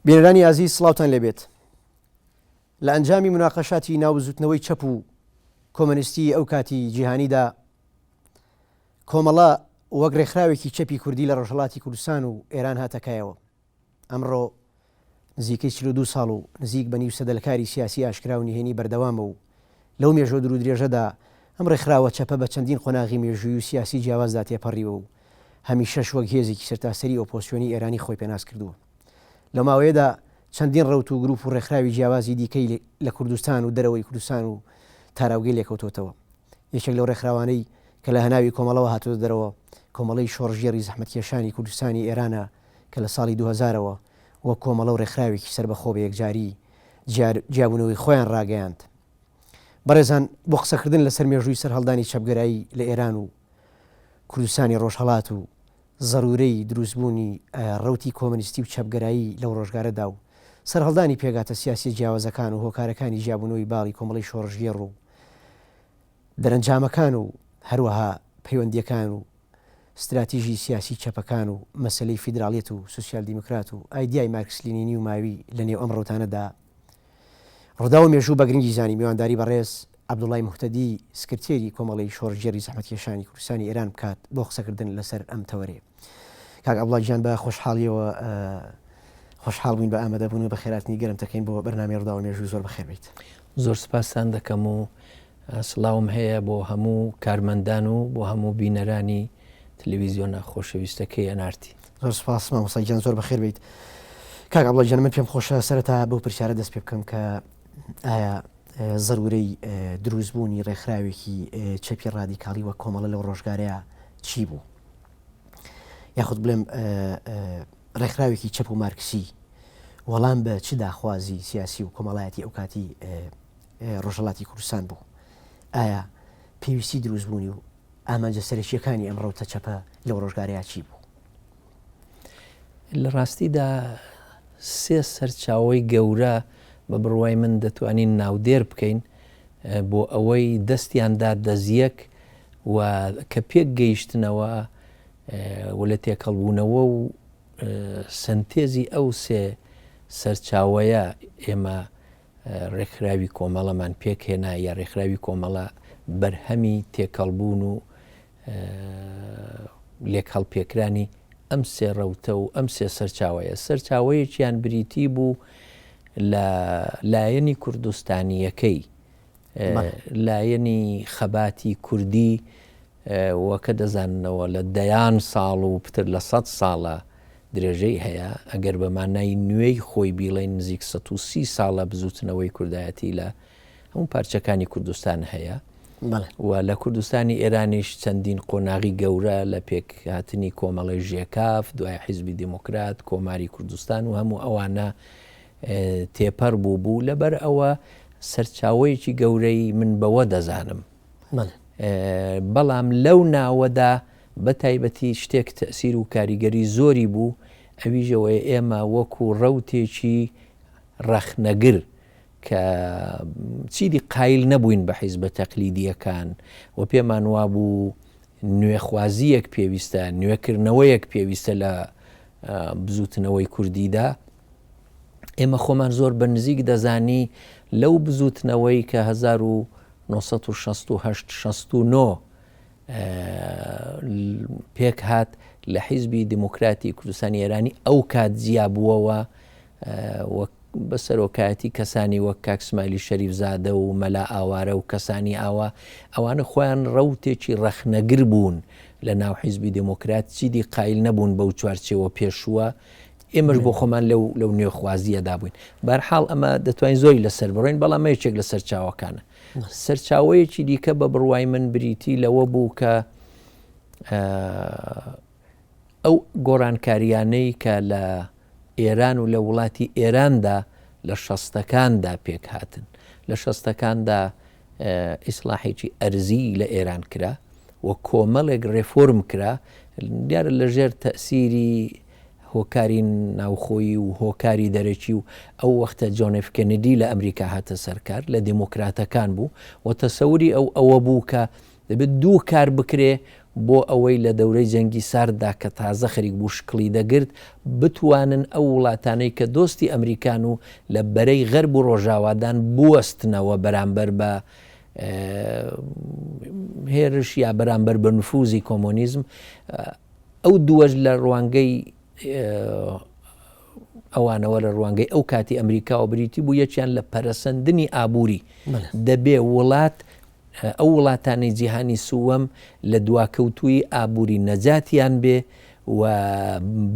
بینەرانی ئازیز سڵاوتان لێبێت. لە ئەنجامی موناقەشاتی ناو بزوتنەوەی چەپ و کۆمەنیستی ئەو کاتی جیهانیدا کۆمەڵە وەک ڕێکخراوێکی چەپی کوردی لە ڕۆژهەڵاتی کوردستان و ئێران هاتە کایەوە. ئەمڕۆ نزیکەی 42 ساڵ و نزیک بە نیو سەدە لە کاری سیاسی ئاشکرا و نهێنی بەردەوامە و لەو مێژوە دوورودرێژەدا ئەم ڕێکخراوە چەپە بە چەندین قۆناغی مێژووی و سیاسی جیاوازدا تێپەڕیوە و هەمیشەش وەک هێزێکی سەرتاسەری ئۆپۆزسیۆنی ئێرانی خۆی پێناس کردووە. لەو ماوەیەدا چەندین ڕەوت و گروپ و ڕێکخراوی جیاوازی دیکەی لە کوردستان و دەرەوەی کوردستان و تاراوگەی لێکەوتۆتەوە. یەکێک لەو ڕێکخراوانەی کە لە هەناوی کۆمەڵەوە هاتۆتە دەرەوە، کۆمەڵەی شۆڕشگێڕی زەحمەتکێشانی کوردستانی ئێرانە کە لە ساڵی 2000 ەوە وەک کۆمەڵە و ڕێکخراوێکی سەربەخۆ بە یەکجاری جیابوونەوەی خۆیان ڕاگەیاند. بەڕێزان بۆ قسەکردن لەسەر مێژووی سەرهەڵدانی چەپگەرایی لە ئێران و کوردستانی ڕۆژهەڵات و زەروورەی دروستبوونی ڕەوتی کۆمەنیستی و چەپگەرایی لەو ڕۆژگارەدا و سەرهەڵدانی پێکهاتە سیاسیە جیاوازەکان و هۆکارەکانی جیابوونەوەی باڵی کۆمەڵەی شۆڕشگێڕ و دەرەنجامەکان و هەروەها پەیوەندیەکان و ستراتیژی سیاسی چەپەکان و مەسەلەی فیدراڵیەت و سوسیال دیموکرات و ئایدیای مارکس لینینی و ماوی لە نێو ئەم ڕەوتانەدا ڕووداو و مێژوو بە گرنگی زانی میوانداری بەڕێز عەبدوڵای موهتەدی سکرتێری کۆمەڵەی شۆڕشگێڕی زەحمەتکێشانی کوردستانی ئێران بکات بۆ قسەکردن لەسەر ئەم تەوەرەیە. کاک عەبدوڵا گیان بە خۆشحاڵیەوە خۆشحاڵ بووین بە ئامادەبوون و بەخێراتنی گەرم دەکەین بۆ بەرنامەی ڕووداو و مێژوو زۆر بەخێر بیت. زۆر سپاستان دەکەم و سڵاوم هەیە بۆ هەموو کارمەندان و بۆ هەموو بینەرانی تەلەویزیۆنە خۆشەویستەکەی ئەنارتی. زۆر سپاس مامۆستا گیان زۆر بەخێر بیت. کاک عەبدوڵا گیان من پێم خۆشە سەرەتا بەو پرسیارە دەست پێ بکەم کە ئایا زەرورەی دروستبوونی ڕێکخراوێکی چەپی ڕادیکاڵی وەک کۆمەڵە لەو ڕۆژگارەیە چی بوو؟ یاخود بڵێم ڕێکخراوێکی چەپ و مارکسی وەڵام بە چ داخوازی سیاسی و کۆمەڵایەتی ئەو کاتی ڕۆژهەڵاتی کوردستان بوو؟ ئایا پێویستی دروستبوونی و ئامانجە سەرەکییەکانی ئەم ڕەوتە چەپە لەو ڕۆژگارەیا چی بوو؟ لە ڕاستیدا سێ سەرچاوەی گەورە بە بڕوای من دەتوانین ناودێر بکەین بۆ ئەوەی دەستیان دا دەزیەک و کە پێک گەیشتنەوە و لە تێکەڵبوونەوە و سەنتێزی ئەو سێ سەرچاوەیە ئێمە ڕێکخراوی کۆمەڵەمان پێکهێنا یا ڕێکخراوی کۆمەڵە بەرهەمی تێکەڵبوون و لێکهەڵپێکرانی ئەم سێ ڕەوتە و ئەم سێ سەرچاوەیە. سەرچاوەیەکیان بریتی بوو لە لایەنی کوردستانییەکەی، لایەنی خەباتی کوردی و کە دەزاننەوە لە دەیان ساڵ و پتر لە سەد ساڵە درێژەی هەیە، ئەگەر بە مانای نوێی خۆی بیڵێین نزیک 130 ساڵە بزووتنەوەی کوردایەتی لە هەموو پارچەکانی کوردستان هەیە و لە کوردستانی ئێرانیش چەندین قۆناغی گەورە لە پێکهاتنی کۆمەڵەی ژێکاف دوای حیزبی دیموکرات کۆماری کوردستان و هەموو ئەوانە تێپەر بوو بوو لەبەر ئەوە سەرچاوەیەکی گەورەی من بەوە دەزانم بەڵام لەو ناوەدا بە تایبەتی شتێک تەسیر و کاریگەری زۆری بوو ئەویژەوەی ئێمە وەکو ڕەوتێکی ڕەخنەگر کە چیدی قایل نەبووین بە حیزبە تەقلیدییەکان و پێمان وابوو نوێخوازییەک پێویستە، نوێکردنەوەیەک پێویستە لە بزووتنەوەی کوردیدا. ئێمە خۆمان زۆر بە نزیک دەزانی لەو بزووتنەوەی کە 1968 69 پێک هات لە حیزبی دیموکراتی کوردستانی ئێرانی ئەو کات جیا بووەوە وەک بە سەرۆکایەتی کەسانی وەک کاک سمایلی شەریفزادە و مەلا ئاوارە و کەسانی ئاوا، ئەوانە خۆیان ڕەوتێکی ڕەخنەگر بوون لە ناو حیزبی دێمۆکرات، چیدی قایل نەبوون بەو چوارچێوە پێشووە، ئێمەش بۆ خۆمان لەو لەو نوێخوازییەدا بووین. بەهەرحاڵ ئەمە دەتوانین زۆری لەسەر بڕۆین، بەڵام ئەمە یەکێک لە سەرچاوەکانە. سەرچاوەیەکی دیکە بە بڕوای من بریتی لەوە بوو کە ئەو گۆڕانکارییانەی کە لە ئێران و لە وڵاتی ئێراندا لە شەستەکاندا پێک هاتن. لە شەستەکاندا ئیسڵاحێکی ئەرزی لە ئێران کرا و کۆمەڵێک ڕێفۆرم کرا، دیارە لە ژێر تەئسیری هۆکاری ناوخۆیی و هۆکاری دەرەکی و ئەو وەختە جۆن ئێف کەنیدی لە ئەمریکا هاتە سەر کار، لە دێمۆکراتەکان بوو و تەسەوری ئەو ئەوە بوو کە دەبێت دوو کار بکرێ بۆ ئەوەی لە دەورەی جەنگی سارددا کە تازە خەریک بوو شکڵی دەگرت بتوانن ئەو وڵاتانەی کە دۆستی ئەمریکان و لە بەرەی غەرب و ڕۆژاوادان بوەستنەوە بەرامبەر بە هێرش یا بەرامبەر بە نفوزی کۆمۆنیزم. ئەو دووەش لە ڕوانگەی ئەوانەوە لە ڕوانگەی ئەو کاتی ئەمریکاوە بریتی بوو یەکیان لە پەرەسەندنی ئابووری دەبێ وڵات ئەو وڵاتانەی جیهانی سووەم لە دواکەوتوویی ئابووری نەجاتیان بێ و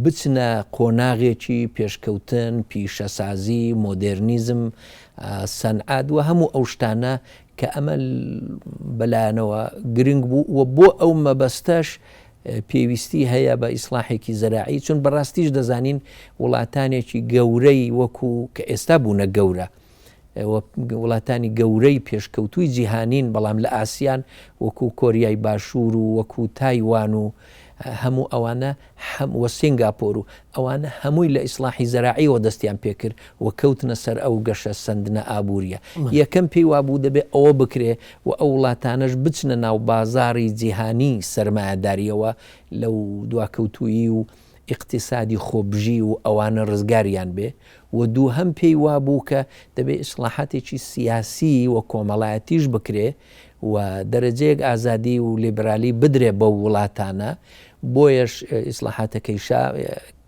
بچنە قۆناغێکی پێشکەوتن، پیشەسازی، مۆدێرنیزم، سەنعەت و هەموو ئەو شتانە کە ئەمە بەلایانەوە گرنگ بوو و بۆ ئەو مەبەستەش پێویستی هەیە بە ئیسڵاحێکی زەراعی، چون بەڕاستیش دەزانین وڵاتانێکی گەورەی وەکو کە ئێستا بوونە گەورە وڵاتانی گەورەی پێشکەوتووی جیهانین بەڵام لە ئاسیان وەکو کۆریای باشوور و وەکو تایوان و هەموو ئەوانە هەم و سینگاپۆر و ئەوانە هەمووی لە ئیسڵاحی زەراعیەوە دەستیان پێکرد و کەوتنە سەر ئەو گەشە سەندنە ئابووریە. یەکەم پێی وابوو دەبێ ئەوە بکرێ و ئەو وڵاتانەش بچنە ناو بازاڕی جیهانی سەرمایەداریەوە لەو دواکەوتوویی و ئیقتیسادی خۆبژی و ئەوانە ڕزگاریان بێ و دووهەم پێی وابوو کە دەبێ ئیسڵاحاتێکی سیاسی و کۆمەڵایەتیش بکرێ و دەرەجەیەک ئازادی و لیبرالی بدرێ بەو وڵاتانە، بۆیەش ئیسڵاحاتەکەی شا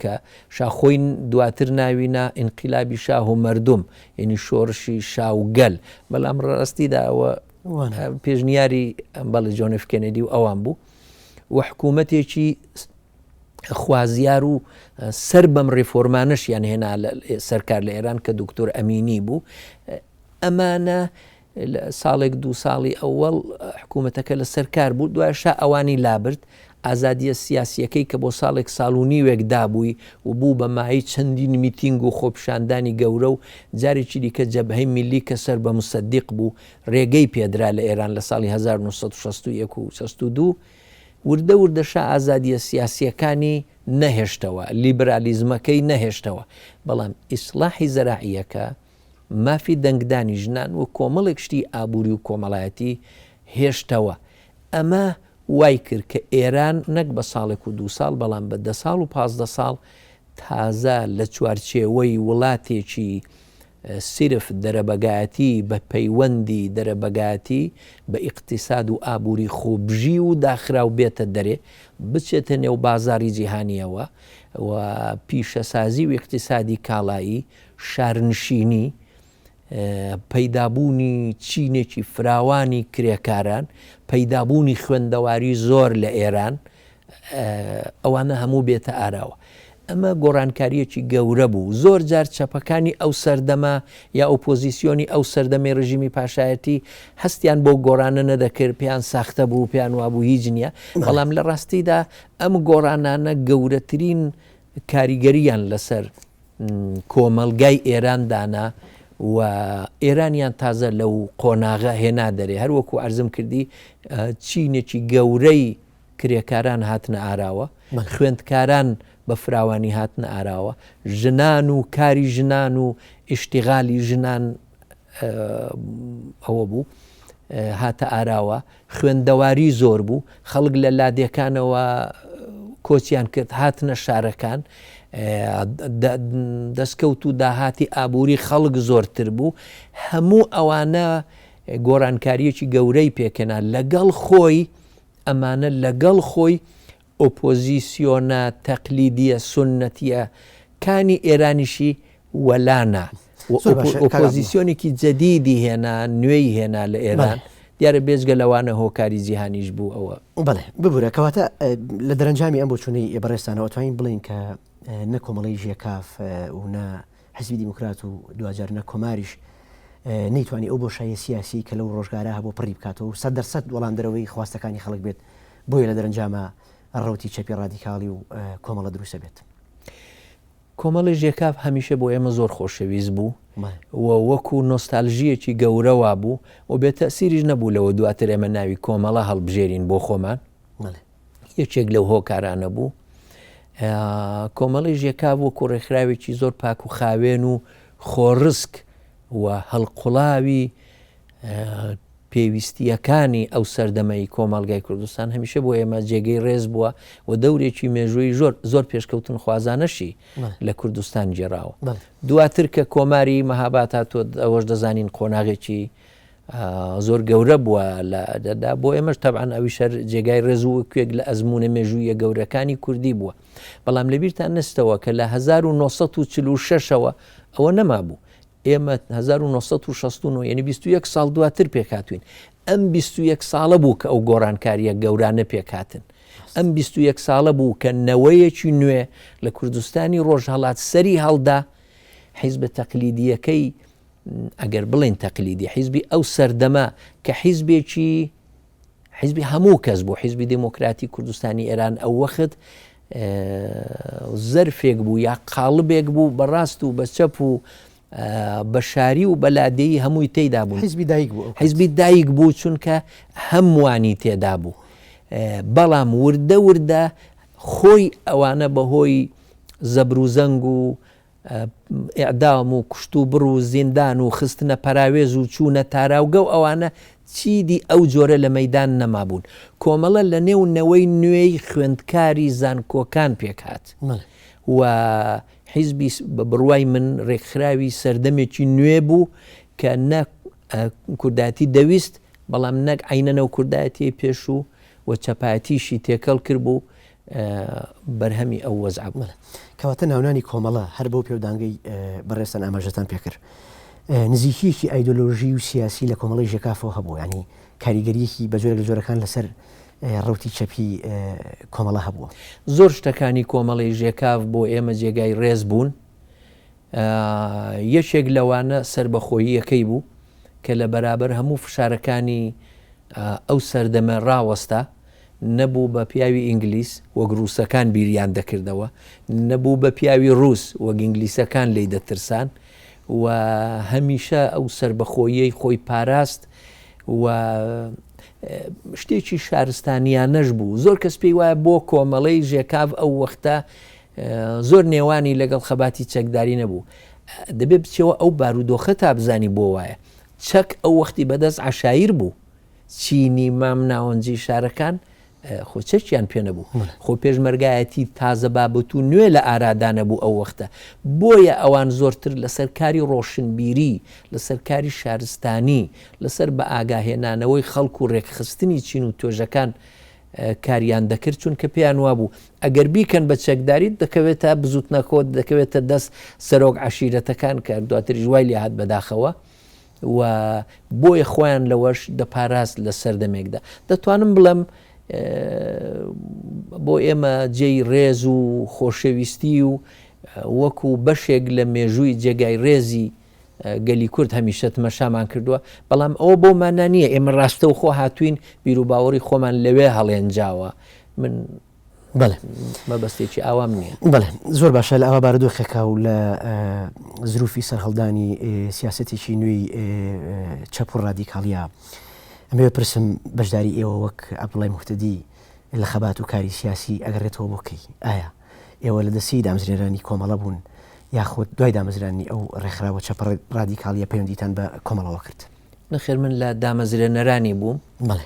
کە شا خۆی دواتر ناوی نا ئینقلابی شاه و مردم، یەنی شۆڕشی شا و گەل، بەڵام ڕاستیدا ئەوە پێشنیاری بەڵێ جۆن ئێف کێنێدی و ئەوان بوو و حکوومەتێکی خوازیار و سەر بەم ڕێفۆرمانەشیان هێنا سەرکار لە ئێران کە دکتۆر ئەمینی بوو ئەمانە ساڵێک دوو ساڵی ئەوەڵ حکوومەتەکە لەسەر کار بوو، دوای شا ئەوانی لابرد، ئازادییە سیاسییەکەی کە بۆ ساڵێک ساڵ و نیوێک دابووی و بوو بە مایەی چەندین میتینگ و خۆپیشاندانی گەورە و جارێکی دیکە جەبهەی میللی کە سەر بە موسەدیق بوو رێگەی پێدرا لە ئێران لە ساڵی 1961 و 62 وردە وردە شا ئازادییە سیاسییەکانی نەهێشتەوە، لیبرالیزمەکەی نەهێشتەوە، بەڵام ئیسڵاحی زەراعییەکە مافی دەنگدانی ژنان و کۆمەڵێک شتی ئابووری و کۆمەڵایەتی هێشتەوە. ئەمە وای کرد کە ئێران نەک بە ساڵێک و دوو ساڵ، بەڵام بە دە ساڵ و 15 ساڵ تازە لە چوارچێوەی وڵاتێکی سیرف دەرەبەگایەتی بە پەیوەندی دەرەبەگایەتی بە ئیقتیساد و ئابووری خۆبژی و داخراو بێتە دەرێ، بچێتە نێو بازاڕی جیهانییەوە و پیشەسازی و ئیقتیسادی کاڵایی شارنشینی، پەیدابوونی چینێکی فراوانی کرێکاران، پەیدابوونی خوێندەواری زۆر لە ئێران، ئەوانە هەموو بێتە ئاراوە. ئەمە گۆڕانکارییەکی گەورە بوو. زۆر جار چەپەکانی ئەو سەردەمە یا ئۆپۆزیسیۆنی ئەو سەردەمەی ڕژیمی پاشایەتی هەستیان بەو گۆڕانە نەدەکرد، پێیان ساختە بوو، پێیان وابوو هیچ نییە. بەڵام لە ڕاستیدا ئەم گۆڕانانە گەورەترین کاریگەرییان لەسەر کۆمەڵگای ئێران دانا و ئێرانیان تازە لەو قۆناغە هێنا دەرێ هەر وەکو عەرزم کردی چینێکی گەورەی کرێکاران هاتنە ئاراوە خوێندکاران بە فراوانی هاتنە ئاراوە ژنان و کاری ژنان و ئیشتیغالی ژنان ئەوە بوو هاتە ئاراوە خوێندەواری زۆر بوو، خەڵک لە لادێکانەوە کۆچیان کرد هاتنە شارەکان، دەستکەوت و داهاتی ئابووری خەڵک زۆرتر بوو، هەموو ئەوانە گۆڕانکارییەکی گەورەی پێکهێنا، لەگەڵ خۆی ئەمانە لەگەڵ خۆی ئۆپۆزیسیۆنە تەقلیدییە سوننەتییە کانی ئێرانیشی وەلا نا و زۆر باشە کاک عەبدوڵا. ئۆپۆزیسیۆنێکی جەدیدی هێنا، نوێی هێنا لە ئێران. دیارە بێجگە لەوانە هۆکاری جیهانیش بوو ئەوە. بەڵێ ببورە کەواتە لە دەرەنجامی ئەم بۆچوونەی بەڕێزتانەوە ئەتوانین بڵێین کە نە کۆمەڵەی ژێکاف و نە حزبی دیموکرات و دواجار نە کۆماریش نەیتوانی ئەو بۆشاییە سیاسیەی کە لەو ڕۆژگارە هەبوو پڕی بکاتەوە و سەد دەرسەد وەڵامدەرەوەی خواستەکانی خەڵک بێت بۆیە لە دەرەنجاما ڕەوتی چەپی ڕادیکاڵی و کۆمەڵە دروستە بێت. کۆمەڵی ژێکاف هەمیشە بۆ ئێمە زۆر خۆشەویست بوو و وەکو نۆستالژییەکی گەورە وابوو و بێ تەئسیریش نەبوو لەوە دواتر ئێمە ناوی کۆمەڵە هەڵبژێرین بۆ خۆمان. یەکێک لەو هۆکارانە بوو. کۆمەڵی ژێکاف وەکو ڕێکخراوێکی زۆر پاک و خاوێن و خۆڕسک و هەڵقوڵاوی پێویستییەکانی ئەو سەردەمەی کۆمەڵگای کوردستان هەمیشە بۆ ئێمە جێگەی ڕێز بووە و دەورێکی مێژووی زۆر زۆر پێشکەوتنخوازانەشی لە کوردستان گێڕاوە. دواتر کە کۆماری مەهاباد هاتووە ئەوەش دەزانین قۆناغێکی زۆر گەورە بووە لەدا بۆ ئێمەش تەبعەن ئەویش هەر جێگای ڕێز و کوێک لە ئەزموونە مێژوویە گەورەکانی کوردی بووە. بەڵام لەبیرتان نەچتەوە کە لە 1946ەوە ئەوە نەمابوو. ئێمە 1969 یعنی 21 ساڵ دواتر پێکهاتوین. ئەم 21 ساڵە بوو کە ئەو گۆڕانکارییە گەورانە پێکهاتن. ئەم 21 ساڵە بوو کە نەوەیەکی نوێ لە کوردستانی ڕۆژهەڵات سەری هەڵدا، حیزبە تەقلیدییەکەی ئەگەر بڵێین تەقلیدی، حیزبی ئەو سەردەمە کە حیزبێکی حیزبی هەموو کەس بوو، حیزبی دێمۆکراتی کوردستانی ئێران ئەو وەخت زەرفێک بوو یا قاڵبێک بوو بە ڕاست و بە چەپ و بە شاری و بە لادێی هەمووی تێیدا بوون. حیزبی دایک بوو. حیزبی دایک بوو چونکە هەمووانی تێدا بوو. بەڵام وردە وردە خۆی ئەوانە بەهۆی زەبروزەنگ و ئیعدام و کوشتوبڕ و زیندان و خستنە پەراوێز و چوونە تاراوگە و ئەوانە چیدی ئەو جۆرە لە مەیدان نەمابوون. کۆمەڵە لە نێو نەوەی نوێی خوێندکاری زانکۆکان پێکهات و حیزبی بە بڕوای من رێکخراوی سەردەمێکی نوێ بوو کە نە کوردایەتی دەویست بەڵام نەک عەینەن ئەو کوردایەتیەی پێشوو و چەپایەتیشی تێکەڵ کربوو بەرهەمی ئەو وەزعە بوو. بەڵێ. کەواتە ناونانی کۆمەڵە هەر بەو پێودانگەی بەڕێزتان ئاماژەتان پێکرد نزیکییەکی ئایدۆلۆژی و سیاسی لە کۆمەڵەی ژێکافەوە هەبوو، یانی کاریگەرییەکی بە جۆرێک لە جۆرەکان لەسەر ڕەوتی چەپی کۆمەڵە هەبووە. زۆر شتەکانی کۆمەڵەی ژێکاف بۆ ئێمە جێگای ڕێز بوون. یەکێک لەوانە سەربەخۆییەکەی بوو کە لە بەرابەر هەموو فشارەکانی ئەو سەردەمە ڕاوەستا، نەبوو بە پیاوی ئینگلیز وەک ڕووسەکان بیریان دەکردەوە، نەبوو بە پیاوی ڕووس وەک ئینگلیسەکان لێی دەترسان و هەمیشە ئەو سەربەخۆییەی خۆی پاراست و شتێکی شارستانیانەش بوو. زۆر کەس پێی وایە بۆ کۆمەڵەی ژێکاف ئەو وەختە زۆر نێوانی لەگەڵ خەباتی چەکداری نەبوو. دەبێ بچیەوە ئەو بارودۆخە تا بزانی بۆ وایە. چەک ئەو وەختی بەدەست عەشایر بوو. چینی مام ناوەنجی شارەکان خۆ چەکیان پێ نەبوو. خۆ پێشمەرگایەتی تازە بابەت و نوێ لە ئارادا نەبوو ئەو وەختە. بۆیە ئەوان زۆرتر لەسەر کاری ڕۆشنبیری، لەسەر کاری شارستانی، لەسەر بەئاگاهێنانەوەی خەڵک و ڕێکخستنی چین و توێژەکان کاریان دەکرد، چونکە پێیان وابوو ئەگەر بیکەن بە چەکداری دەکەوێتە بزوتنەکۆ، دەکەوێتە دەست سەرۆک عەشیرەتەکان کە دواتریش وای لێهات بەداخەوە و بۆیە خۆیان لەوەش دەپاراست لە سەردەمێکدا. دەتوانم بڵێم بۆ ئێمە جێی ڕێز و خۆشەویستی و وەکو بەشێک لە مێژووی جێگای ڕێزی گەلی کورد هەمیشە تمەشامان کردووە، بەڵام ئەوە بەو مانا نییە ئێمە ڕاستەوخۆ هاتووین بیروباوەڕی خۆمان لەوێ هەڵێنجاوە. من بەڵێ مەبەستێکی ئاوام نییە. بەڵێ زۆر باشە لە ئاوا بارودۆخێکا و لە زروفی سەرهەڵدانی سیاسەتێکی نوێی چەپ و ڕادیکاڵیا ئەمەوێ پرسم بەشداری ئێوە وەک عەبدوڵای موهتەدی لە خەبات و کاری سیاسی ئەگەڕێتەوە بۆ کەی؟ ئایا ئێوە لە دەستەی دامزرێنەرانی کۆمەڵە بوون یاخود دوای دامەزرانی ئەو ڕێکخراوە چەپە ڕادیکاڵییە پەیوەندیتان بە کۆمەڵەوە کرد؟ نەخێر من لە دامەزرێنەرانی بووم. بەڵێ.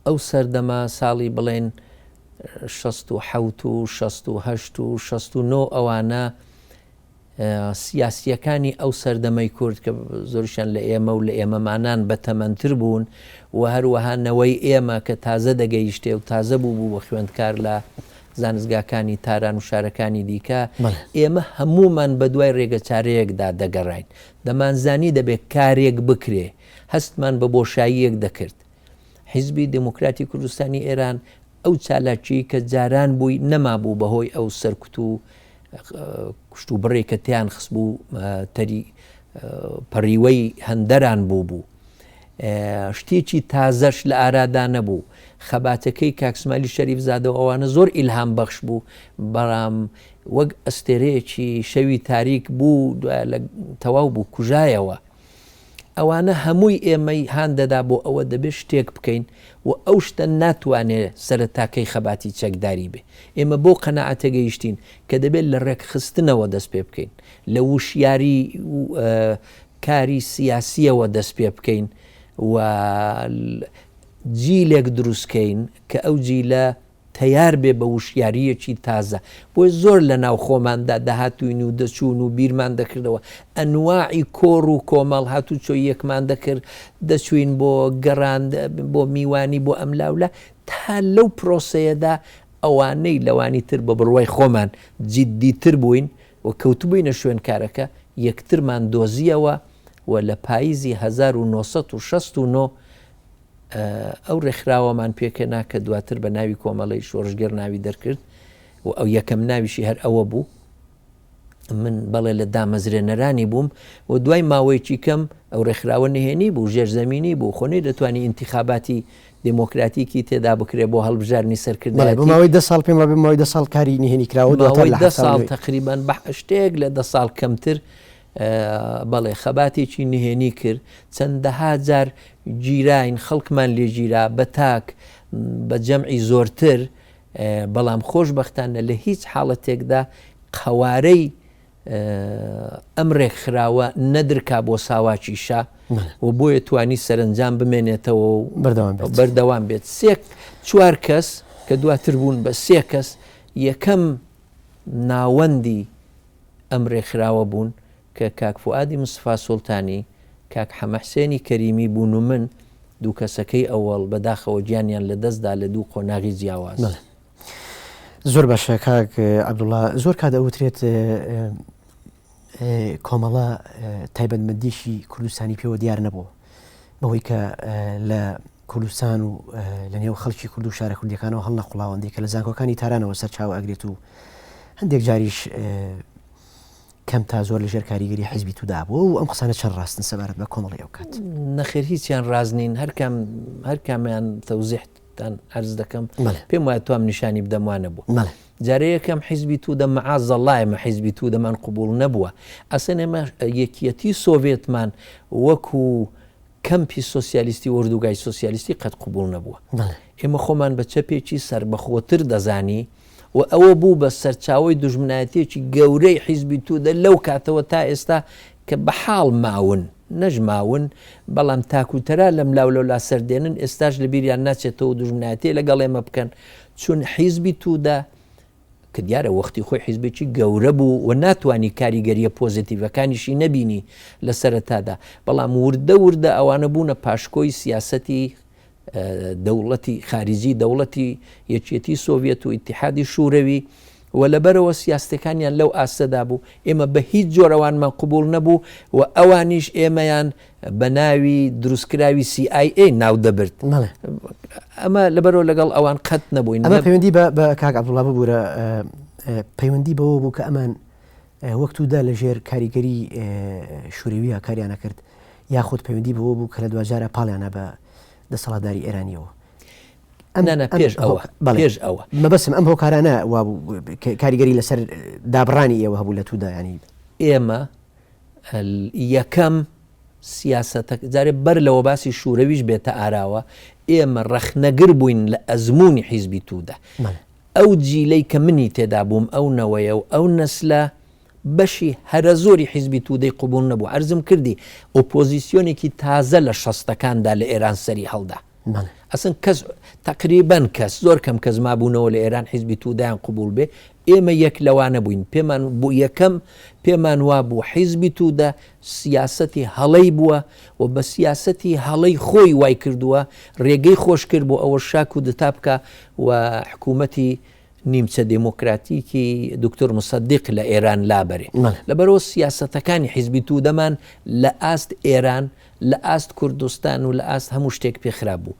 ئەو سەردەمە ساڵی بڵێن 67 و 68 و 69 ئەوانە سیاسییەکانی ئەو سەردەمەی کورد کە زۆریشیان لە ئێمە و لە ئێمەمانان بەتەمەنتر بوون و هەروەها نەوەی ئێمە کە تازە دەگەیشتێ و تازە بوو بوو بە خوێندکار لە زانستگاکانی تاران و شارەکانی دیکە، ئێمە هەموومان بەدوای رێگەچارەیەکدا دەگەڕاین. دەمانزانی دەبێ کارێک بکرێ. هەستمان بە بۆشاییەک دەکرد. حیزبی دێموکراتی کوردستانی ئێران ئەو چالاکییەی کە جاران بووی نەمابوو بەهۆی ئەو سەرکوت و کوشتوبڕێک کە تێیان خستبوو تەری پەڕیوەی هەندەران بوو بوو. شتێکی تازەش لە ئارادا نەبوو. خەباتەکەی کاک سمایلی شەریفزادە و ئەوانە زۆر ئیلهام بەخش بوو، بەڵام وەک ئەستێرەیەکی شەوی تاریک بوو دوای لە تەواو بوو کوژایەوە. ئەوانە هەمووی ئێمەی هان دەدا بۆ ئەوە دەبێ شتێک بکەین و ئەو شتە ناتوانێ سەرەتاکەی خەباتی چەکداری بێ. ئێمە بەو قەناعەتە گەیشتین کە دەبێ لە ڕێکخستنەوە دەست پێ بکەین، لە وشیاری و کاری سیاسییەوە دەست پێ بکەین. و جیلێک دروست کەین کە ئەو جیلە تەیار بێ بە وشیارییەکی تازە. بۆیە زۆر لە ناو خۆماندا دەهاتووین و دەچوون و بیرمان دەکردەوە. ئەنواعی کۆڕ و کۆمەڵ هاتوچۆی یەکمان دەکرد، دەچووین بۆ گەڕان، بۆ میوانی، بۆ ئەملاولا، تا لەو پرۆسەیەدا ئەوانەی لەوانی تر بە بڕوای خۆمان جیددیتر بووین و کەوتبووینە شوێن کارەکە، یەکترمان دۆزییەوە و لە پاییزی 1969 ئەو ڕێکخراوەمان پێکهێنا کە دواتر بە ناوی کۆمەڵەی شۆڕشگێڕ ناوی دەرکرد و ئەو یەکەم ناویشی هەر ئەوە بوو. من بەڵێ لە دامەزرێنەرانی بووم و دوای ماوەیەکی کەم ئەو ڕێکخراوە نهێنی بوو، ژێرزەمینی بوو، خۆ نەیدەتوانی ئینتیخاباتی دێمۆکراتیکی تێدا بکرێ بۆ هەڵبژاردنی بەڵێ بۆ سەرکردایەتی. ماوەی دە ساڵ پێم وابێ ماوەی دە ساڵ کاری نهێنی کراوە دواتر ماوەی لە دە حەفتا و ساڵ نۆی. تەقریبەن بە شتێک لە دە ساڵ کەمتر بەڵێ خەباتێکی نهێنی کرد، چەندەها جار گیراین، خەڵکمان لێ گیرا بە تاک، بە جەمعی زۆرتر، بەڵام خۆشبەختانە لە هیچ حاڵەتێکدا قەوارەی ئەم ڕێکخراوە نەدرکا بۆ ساواکی شا و بۆیە توانی سەرنجام بمێنێتەوە و بەردەوام بێت. سێ چوار کەس کە دواتر بوون بە سێ کەس یەکەم ناوەندی ئەم رێکخراوە بوون کە کاک فوئادی مستفا سوڵتانی، کاک حەمەحسێنی کەریمی بوون و من، دوو کەسەکەی ئەوەڵ بەداخەوە گیانیان لە دەست دا لە دوو قۆناغی جیاواز. بەڵێ زۆر باشە کاک عەبدوڵا زۆر کات ئەوترێت کۆمەڵە تایبەتمەندیی کوردستانی پێوە دیار نەبوو بەهۆی کە لە کوردستان و لە نێو خەڵکی کورد و شارە کوردیەکانەوە هەڵنەقوڵاوەندی کە لە زانکۆکانی تارانەوە سەرچاوە ئەگرێت و هەندێک جاریش کەم تا زۆر لەژێر کاریگەری حیزبی تودا بووە و ئەم قسانە چەند ڕاستن سەبارەت بە کۆمەڵی ئەو کات؟ نەخێر هیچیان ڕاست نین هەرکام هەرکامیان تەوزیحتان عەرز دەکەم پێم وایە توام نیشانی بدەم وا نەبوو. جارێ یەکەم حیزبی تودە مەعازەڵا ئێمە حیزبی تودەمان قبوڵ نەبووە ئەسەن ئێمە یەکیەتی سۆڤێتمان وەکو کەمپی سۆسیالیستی ئۆردوگای سۆسیالیستی قەت قبوڵ نەبووە. ئێمە خۆمان بە چەپێکی سەربەخۆتر دەزانی و ئەوە بوو بە سەرچاوەی دوژمنایەتیەکی گەورەی حیزبی تودە لەو کاتەوە تا ئێستا کە بە حاڵ ماون، نەش ماون، بەڵام تاکوتەرا لەملاو لەولا سەردێنن، ئێستاش لە بیریان ناچێتەوە دوژمنایەتیە لەگەڵ ئێمە بکەن، چون حیزبی تودە کە دیارە وەختی خۆی حیزبێکی گەورە بوو و ناتوانی کاریگەرییە پۆزێتیڤەکانیشی نەبینی لە سەرەتادا، بەڵام وردە وردە ئەوانە بوونە پاشکۆی سیاسەتی دەوڵەتی خاریجی دەوڵەتی یەکێتی سۆڤیەت و ئیتیحادی شورەوی و لەبەرەوە سیاستەکانیان لەو ئاستەدا بوو ئێمە بە هیچ جۆر ئەوانمان قبوڵ نەبوو و ئەوانیش ئێمەیان بە ناوی دروستکراوی سی ئای ئەی ناو دەبرد. ئەمە لەبەرەوە لەگەڵ ئەوان قەت نەبووین. ئەمە پەیوەندی بە کاک عەبدوڵا ببوورە پەیوەندی بەوە بوو کە ئەمان وەک تودا لە ژێر کاریگەری شورەویە کاریان ئەکرد یاخود پەیوەندی بەوە بوو کە لە دواجارە پاڵیانە بە دەسەڵاتداری ئێرانیەوە. ئەم پێش ئەوە پێش ئەوە مەبەسم ئەم هۆکارانە کاریگەری لەسەر دابڕانی ئێوە هەبوو لە تودا ینی ئێمە یەکەم سیاسەتە جارێ بەر لەوە باسی شوورەویش بێتە ئاراوە ئێمە ڕەخنەگر بووین لە ئەزموونی حیزبی توودە ئەو جیلەی کە منی تێدا بووم ئەو نەوەیە و ئەو نەسلە بەشی هەرە زۆری حیزبی توودەی قبوڵ نەبوو عەرزم کردی ئۆپۆزیسیۆنێکی تازە لە شەستەکاندا لە ئێران سەری هەڵدا ئەسن کەس تەقریبەن کەس زۆر کەم کەس مابوونەوە لە ئێران حیزبی توودەیان قبوڵ بێ ئێمە یەک لەوانە بووین پێمان بوو یەکەم پێمان وابوو حیزبی توودە سیاسەتی هەڵەی بووە و بە سیاسەتی هەڵەی خۆی وای کردووە ڕێگەی خۆش کرد بۆ ئەوە شا کودتا بکا و حکوومەتی نیمچە دێمۆکراتیکی دوکتور موسەدیق لە ئێران لابەرێ. لەبەرئەوە سیاسەتەکانی حیزبی توودەمان لە ئاست ئێران، لە ئاست کوردستان و لە ئاست هەموو شتێک پێ خراپ بوو.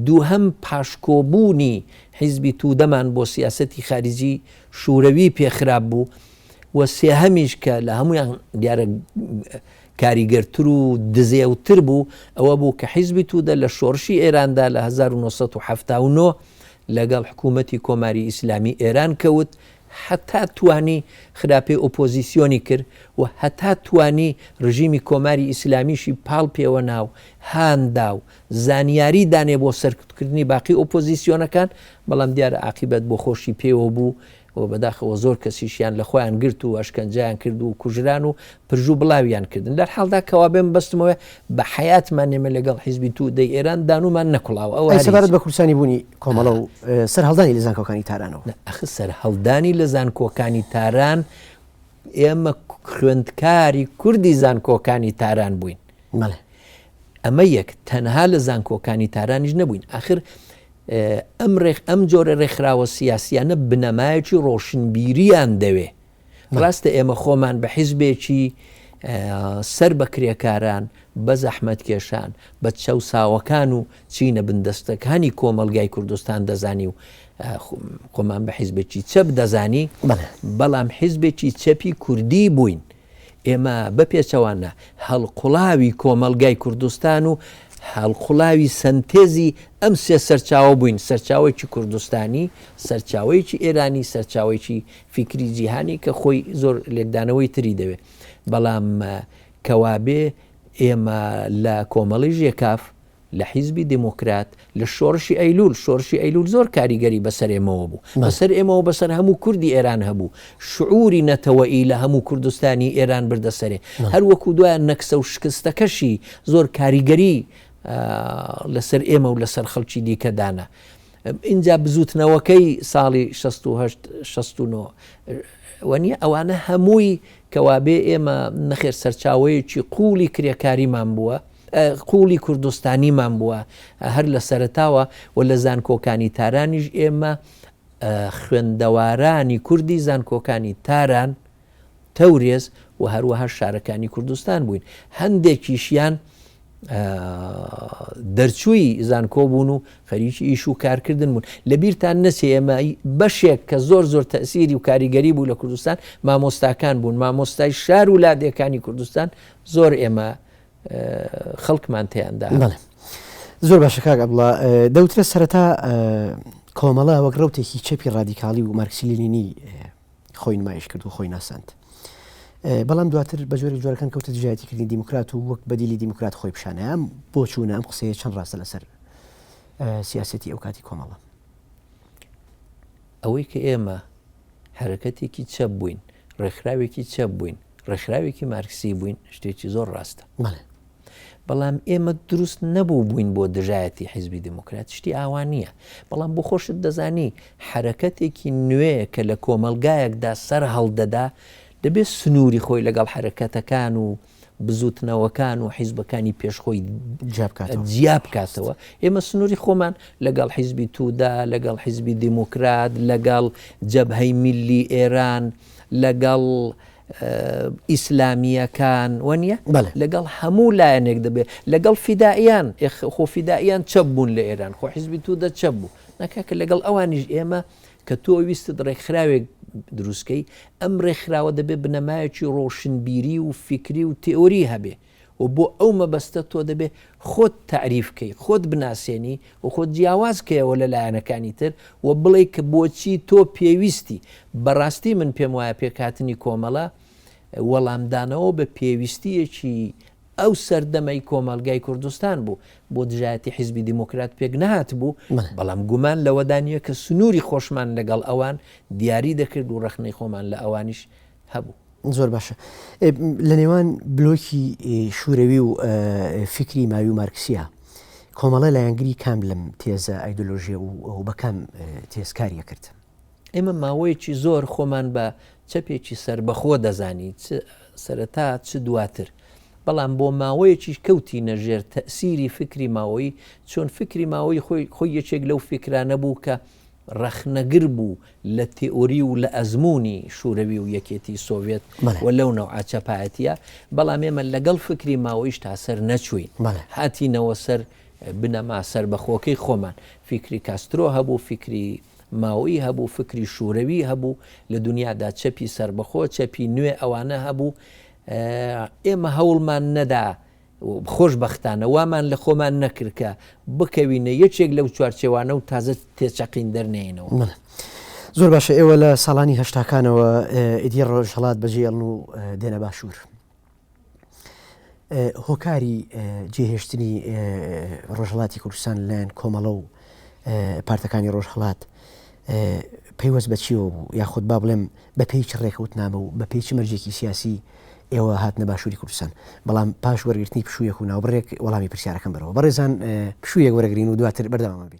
دووهەم پاشکۆبوونی حیزبی توودەمان بۆ سیاسەتی خاریجی شوورەوی پێ خراپ بوو و سێهەمیش کە لە هەموویان دیارە کاریگەرتر و دزێوتر بوو ئەوە بوو کە حیزبی توودە لە شۆڕشی ئێراندا لە 1979 لەگەڵ حکوومەتی کۆماری ئیسلامی ئێران کەوت هەتا توانی خراپەی ئۆپۆزیسیۆنی کرد و هەتا توانی ڕژیمی کۆماری ئیسلامیشی پاڵ پێوە نا و هان دا و زانیاری دانێ بۆ سەرکوتکردنی باقی ئۆپۆزیسیۆنەکان، بەڵام دیارە عاقیبەت بۆ خۆشی پێوە بوو. و بەداخەوە زۆر کەسیشیان لە خۆیان گرت و ئەشکەنجەیان کرد و کوژران و پرژو بڵاویان کردن. لەر حاڵدا کەوابێ مەبەستمەوەیە بە حەیاتمان ئێمە لەگەڵ حیزبی توودەی ئێران دانوومان نەکوڵاوە. ئەوە ئەی هەر سەبارەت هیچ. بە کوردستانی بوونی کۆمەڵە و سەرهەڵدانی لە زانکۆکانی تارانەوە؟ نا ئەخ سەرهەڵدانی لە زانکۆکانی تاران ئێمە خوێندکاری کوردی زانکۆکانی تاران بووین. بەڵێ. ئەمە یەک، تەنها لە زانکۆکانی تارانیش نەبووین، ئاخر ئەم ڕێک ئەم جۆرە ڕێکخراوە سیاسیانە بنەمایەکی ڕۆشنبیریان دەوێ. ڕاستە ئێمە خۆمان بە حیزبێکی سەر بە کرێکاران، بە زەحمەتکێشان، بە چەوساوەکان و چینە بندەستەکانی کۆمەڵگای کوردستان دەزانی و خۆمان بە حیزبێکی چەپ دەزانی، بەڵام حیزبێکی چەپی کوردی بووین. ئێمە بە پێچەوانە هەڵقوڵاوی کۆمەڵگای کوردستان و هەڵقوڵاوی سەنتێزی ئەم سێ سەرچاوە بووین، سەرچاوەیەکی کوردستانی، سەرچاوەیەکی ئێرانی، سەرچاوەیەکی فیکری جیهانی کە خۆی زۆر لێکدانەوەی تری دەوێ. بەڵام کەوابێ ئێمە لە کۆمەڵەی ژێکاف، لە حیزبی دێمۆکرات، لە شۆڕشی ئەیلوول، شۆڕشی ئەیلوول زۆر کاریگەری بەسەر ئێمەوە بوو، بەسەر ئێمەوە بەسەر هەموو کوردی ئێران هەبوو، شعووری نەتەوەیی لە هەموو کوردستانی ئێران بردە سەرێ، هەر وەکوو دوایان نەکسە و شکستەکەشی زۆر کاریگەری لەسەر ئێمە و لەسەر خەڵکی دیکە دانا. ئینجا بزووتنەوەکەی ساڵی 68 69 وەنیە ئەوانە هەمووی کەوابێ ئێمە نەخێر سەرچاوەیەکی قووڵی کرێکاریمان بووە قووڵی کوردستانیمان بووە هەر لە سەرەتاوە و لە زانکۆکانی تارانیش ئێمە خوێندەوارانی کوردی زانکۆکانی تاران تەورێز و هەروەها شارەکانی کوردستان بووین هەندێکیشیان دەرچووی زانکۆ بوون و خەریکی ئیش و کارکردن بوون لە بیرتان نەچێ ئێمە بەشێک کە زۆر زۆر تەسیری و کاریگەری بوو لە کوردستان مامۆستاکان بوون مامۆستای شار و لادێکانی کوردستان زۆر ئێمە خەڵکمان تیاندا بەڵێ زۆر باشە کاک عەبدوڵا دەوترێت سەرەتا کۆمەڵە وەک ڕەوتێکی چەپی ڕادیکاڵی و مارکسی لینینی خۆی نمایش کرد و خۆی ناساند. بەڵام دواتر بە جۆرێک جۆرەکان کەوتە دژایەتیکردنی دیموکرات و وەک بەدیلی دیموکرات خۆی پیشانە ئەم بۆچوونە ئەم قسەیە چەند ڕاستە لەسەر سیاسەتی ئەو کاتی کۆمەڵە؟ ئەوەی کە ئێمە حەرەکەتێکی چەپ بووین، ڕێکخراوێکی چەپ بووین، ڕێکخراوێکی مارکسی بووین، شتێکی زۆر ڕاستە. بەڵام ئێمە دروست نەبوو بووین بۆ دژایەتی حیزبی دێموکرات، شتی ئاوا نییە. بەڵام بۆ خۆشت دەزانی حەرەکەتێکی نوێ کە لە کۆمەڵگایەکدا سەر هەڵدەدا، دەبێ سنووری خۆی لەگەڵ حەرەکەتەکان و بزووتنەوەکان و حیزبەکانی پێش خۆی جیا بکاتەوە. ئێمە سنووری خۆمان لەگەڵ حیزبی توودە، لەگەڵ حیزبی دێموکرات، لەگەڵ جەبهەی میللی ئێران، لەگەڵ ئیسلامییەکان وەنیە؟ لەگەڵ هەموو لایەنێک دەبێت، لەگەڵ فیدائیان، خۆ فیدائیان چەپ بوون لە ئێران، خۆ حیزبی توودە چەپ بوو، نا کاکە لەگەڵ ئەوانیش ئێمە کە تۆ ویستت ڕێکخراوێک دروستکەی، ئەم ڕێکخراوە دەبێت بنەمایەکی ڕۆشنبیری و فیکری و تێئۆری هەبێ و بۆ ئەو مەبەستە تۆ دەبێ خۆت تەعریف کەی، خۆت بناسێنی و خۆت جیاواز کەیەوە لە لایەنەکانی تر و بڵێی کە بۆچی تۆ پێویستی. بەڕاستی من پێم وایە پێکهاتنی کۆمەڵە وەڵامدانەوە بە پێویستییەکی ئەو سەردەمەی کۆمەڵگای کوردستان بوو، بۆ دژایەتی حیزبی دیموکرات پێک نەهاتبوو، بەڵام گومان لەوەدا نییە کە سنووری خۆشمان لەگەڵ ئەوان دیاری دەکرد و ڕەخنەی خۆمان لە ئەوانیش هەبوو. زۆر باشە. لە نێوان بلۆکی شوورەوی و فیکری ماوی و مارکسییە، کۆمەڵە لایەنگری کام لەم تێزە ئایدۆلۆژییە و بە کام تێز کاری ئەکرد؟ ئێمە ماوەیەکی زۆر خۆمان بە چەپێکی سەربەخۆ دەزانی، چ سەرەتا چ دواتر. بەڵام بۆ ماوەیەکیش کەوتینە ژێر تەئسیری فکری ماوەیی، چون فکری ماوەیی خۆی خۆی یەکێک لەو فیکرانە بوو کە ڕەخنەگر بوو لە تێئۆری و لە ئەزموونی شوورەوی و یەکێتی سۆڤێت و لەو نەوعە چەپایەتییە، بەڵام ئێمە لەگەڵ فکری ماوەییش تا سەر نەچووین. هاتینەوە سەر بنەما سەربەخۆکەی خۆمان. فیکری کاسترۆ هەبوو، فیکری ماوئی هەبوو، فکری شورەوی هەبوو، لە دونیادا چەپی سەربەخۆ، چەپی نوێ ئەوانە هەبوو، ئێمە هەوڵمان نەدا، خۆشبەختانە وامان لە خۆمان نەکرد کە بکەوینە یەکێک لەو چوارچێوانە و تازە تێچەقین دەرنێینەوە. بەڵێ. زۆر باشە ئێوە لە ساڵانی هەشتاکانەوە ئیدی ڕۆژهەڵات بەجێڵن و دێنە باشوور. هۆکاری جێهێشتنی ڕۆژهەڵاتی کوردستان لەلایەن کۆمەڵە و پارتەکانی ڕۆژهەڵات. پەیوەست بە چیەوە بوو یاخود با بڵێم بە پێی چ ڕێکەوتنامە و بە پێی چ مەرجێکی سیاسی ئێوە هاتنە باشووری کوردستان بەڵام پاش وەرگرتنی پشوویەک و ناوبڕێک وەڵامی پرسیارەکەم بەرەوە بەڕێزان پشوویەک وەرەگرین و دواتر بەردەوامە بین.